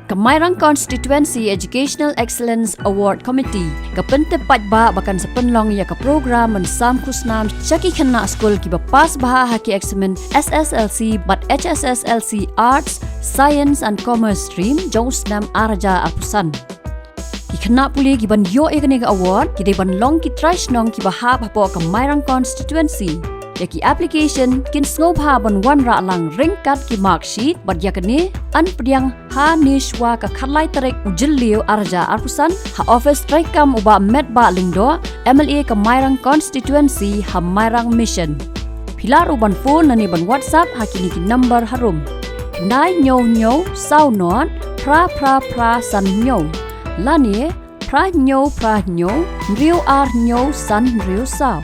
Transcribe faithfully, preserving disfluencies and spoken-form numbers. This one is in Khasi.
Ka Mairang Constituency Educational Excellence Award Committee ka pyntip paidbah ba kan sa pynlong ïa ka program ban sam khusnam sha ki khynnah skul kiba pass bha ha ki eksamin S S L C bad H S S L C Arts, Science and Commerce Stream jong u snem ar hajar arphew san. Ki khynnah pule kiban ïoh ïa kane ka award ki dei ban long ki trai shnong kiba hap hapoh ka Mairang Constituency. Ïa ki application kin sngewbha ban wanrah lang ryngkat ki marksheet bad ïa kane yn pdiang ha ne shwa ka khatlai tarik u Jylliew ar hajar arphew san ha office treikam u Bah Metbah Lyngdoh, M L A ka Mairang Constituency ha Mairang Mission. Phi lah ruh ban phone lane ban WhatsApp ha kine ki number harum: khyndai hynñiew hynñiew saw nod phra phra phra san hynñiew lane phra hynñiew phra hynñiew hynriew ar hynñiew san hynriew saw.